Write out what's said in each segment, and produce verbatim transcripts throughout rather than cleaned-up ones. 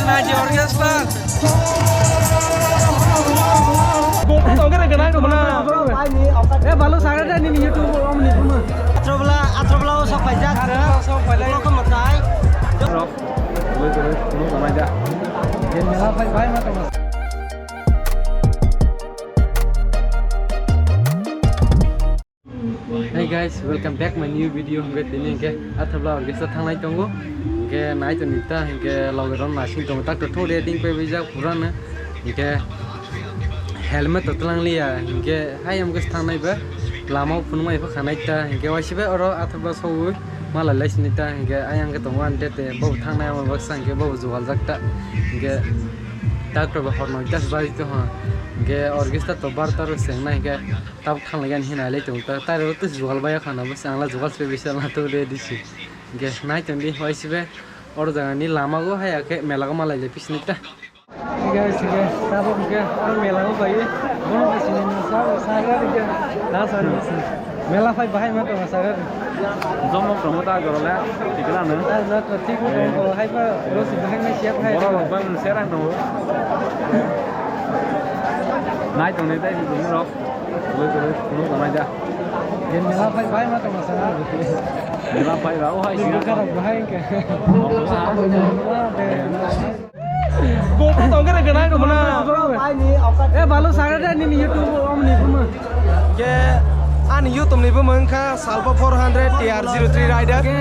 Naji orchestra. Gopur tongkhe rega nai rwmana. Eh, balu sagra de nini YouTube om ni buma. Atrobla, atrobla o sok paijak. Sok pailai. Sok pailai. Rok. Tului, tului, tului, tului, tului. Ye mela phai bai ma tongma. Hey guys, welcome back my new video. Hingke tini hingke Atrobla orchestra thanglai tongo. Hingke nai toni ta hingke loge ron nasing tongo. Tak to thung ready pe bijak purana. Hingke helmet to tlang liya. Hingke hai amke thangnai ba lama o phunuk mai pha khanai ta. Hingke waisi bai oro Atrobla sowi mala lai sini ta. Hingke ayang ke tongo ante te bo thangnai amo baksa hingke bo jugal jak ta. Hingke tak to ba hor noi ta bari to ha. Hingke orchestra to bar ta ro seng nai hingke. Tabuk thanglaigani hinwi ailai tongo ta, tei rw tei jugal baiya khana bwswk ang la jugal se bisa la tongo de disi. Hingke nai tongdi hoi sibe oro jagani lama go hai khe mela go malai lai pisini ta. Hingke hingke tabuk hingke oro mela go bai bono bai sini sa sa ga hingke na sa ni si mela phai bahai ma tongo sa ga. Jomok tongo ta gorole tikla no. Ta na to tik mo tongo hai pa ro si bahai ma siya phai. Borok rok bai mo sera no. Nai tongnai tei si rok. Tului tului phunuk tongnai da. Ye mela phai bai ma tongma sana. Mela phai ba, o hai sini. Buka rok bahai ke. Gopur tongkhe rega nai rwmana. Eh, balu sagra de nini YouTube om ni buma. Ke ani YouTube ni buma wngkha Salpa four hundred T R zero three Rider. Ke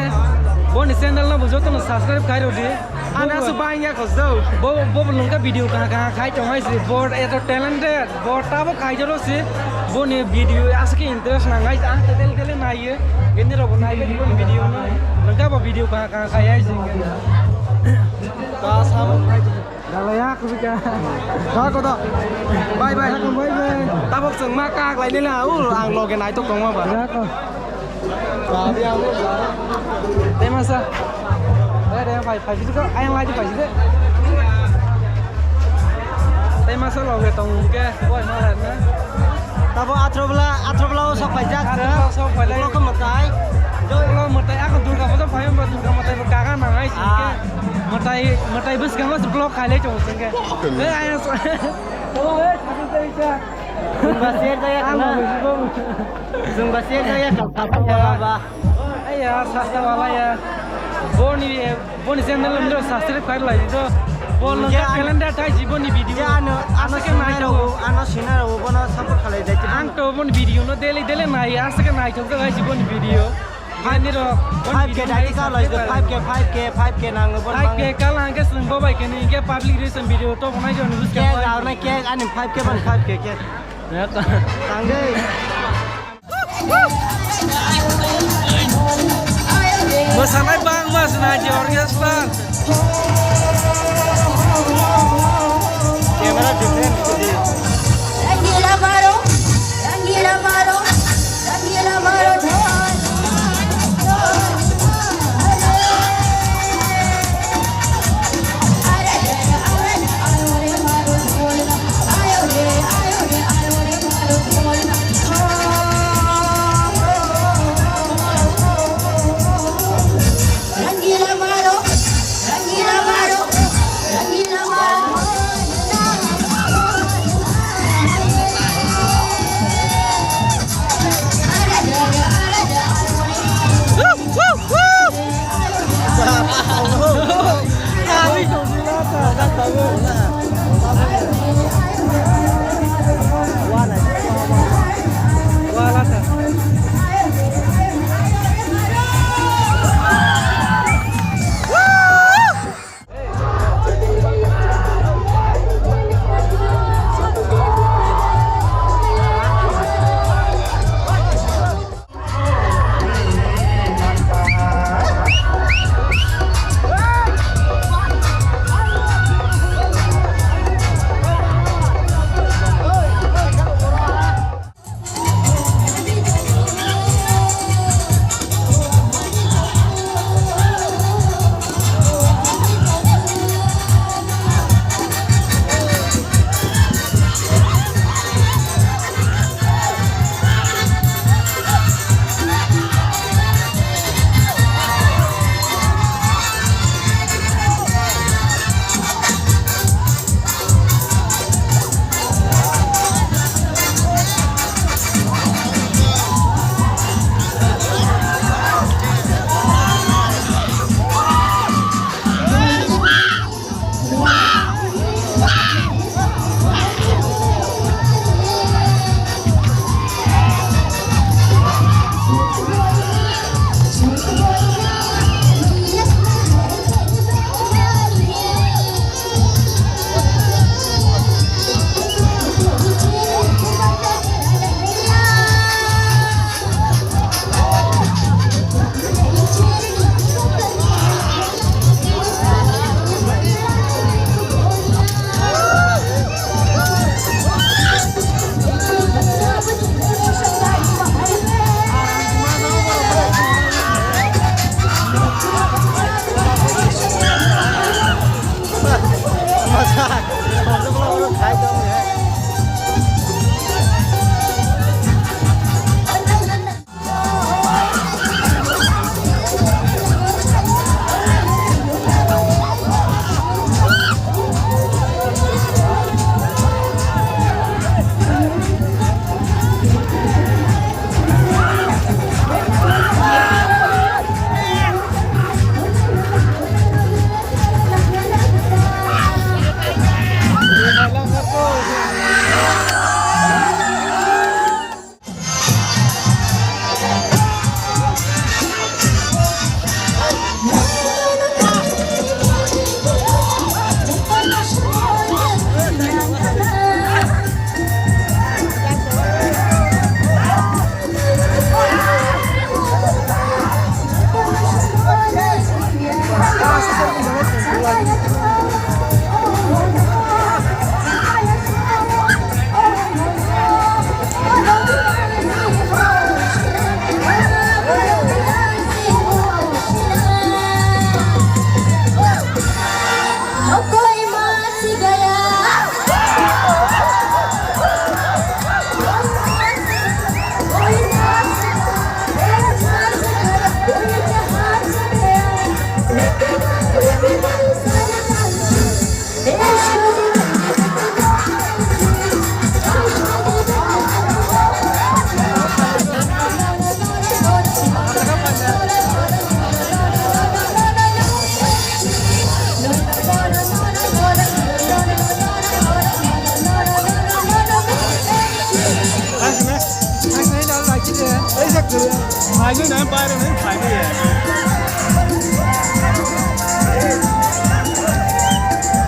boni channel no bo joto no subscribe khai rw di. Ani aswk bahai ya khosdo. Bo, bo, bo nungkha video kaha kaha khai tong hai si. Bo eto talented. Bo tabo kaijoro si. Boni video aswk khe interest nangai. Ang te dele dele naiye. Gini rok bo naibe boni video no. Nungkha bo video kaha kaha khai hai si. Ka sam. Dalaya kubika. Ka kodo. Bye bye. Bye bye. Tabok chwng ma kak lai nila. Ul ang loge naitok tongma ba. Ya ko. Tei masa. Tei tei phai phai sidi ko ayang lai phai sidi. Tei masa loge tong ke oi ma lai na. Tabo atrobla atrobla o sok phai jak. Atrobla sok phai lai. Ulo ko matai. Ulo matai ako Durga Puja phai ba Durga matai bo kaga nang ai sidi ke. Ah. Matai matai bus kang os blok khai lai chong sing ke. Tei ayang so. Oh eh sidi tei ka. Bas yer jaya kana. Ang loge sidi. Jwng ba siyar jaya kha, kha, kha, ba. Aiya, sasta wala ya. Boni, boni channel ndo subscribe khai lai do. Bol no ya, calendar thai ji boni video. Ya, ano, ano aswk khe sinai nai rogo, ano sinai rogo, bono support khalai dai. Ang to boni video no daily, daily nai, aswk khe nai thok jai ji boni video. Ani ro, boni five K video dai nai ka lai subscribe five K, five K, five K nango, bono five K bang. Kala ang khe swng bo bai khe ni, hingke public relation video to bonai jo ni. Cake, rao nai cake, ani five K ban five K, cake. Ya to. Tangdi. Mosanai bangma se naji orchestra. Camera different. Rangila maro, rangila maro, rangila maro.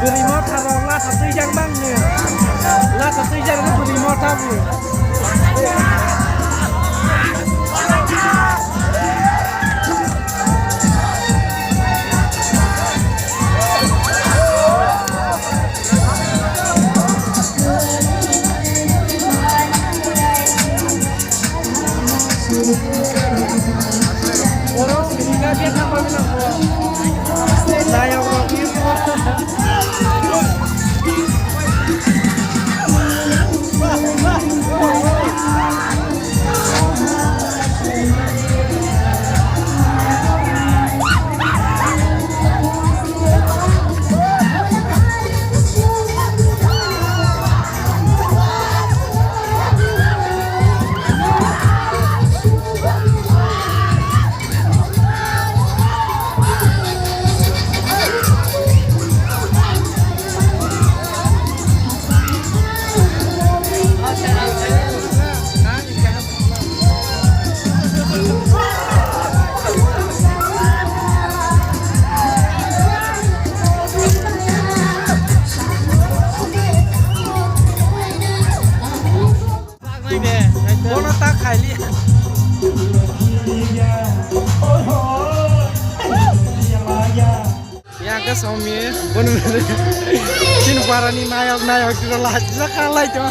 Bwrwi motha rok lasa twijak mangni. Lasa twijak ni bwrwi motha bo. Bono ta khaili. Yang ke somi bono. Chin parani nayok nayok tiro la jaka lai to.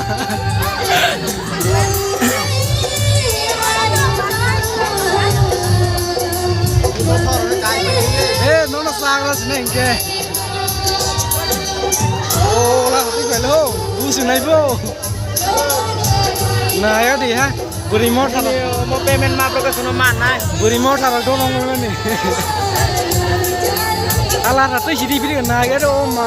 Eh, nono sagra sini ke. Oh, la hati belo. Busu nai bo. Naya di ha. Bwrwi motha rok. Mo payment ma pro ka suno man nai. Bwrwi motha rok dono ngolmani. Ala ra twi sidi biri na ga do ma.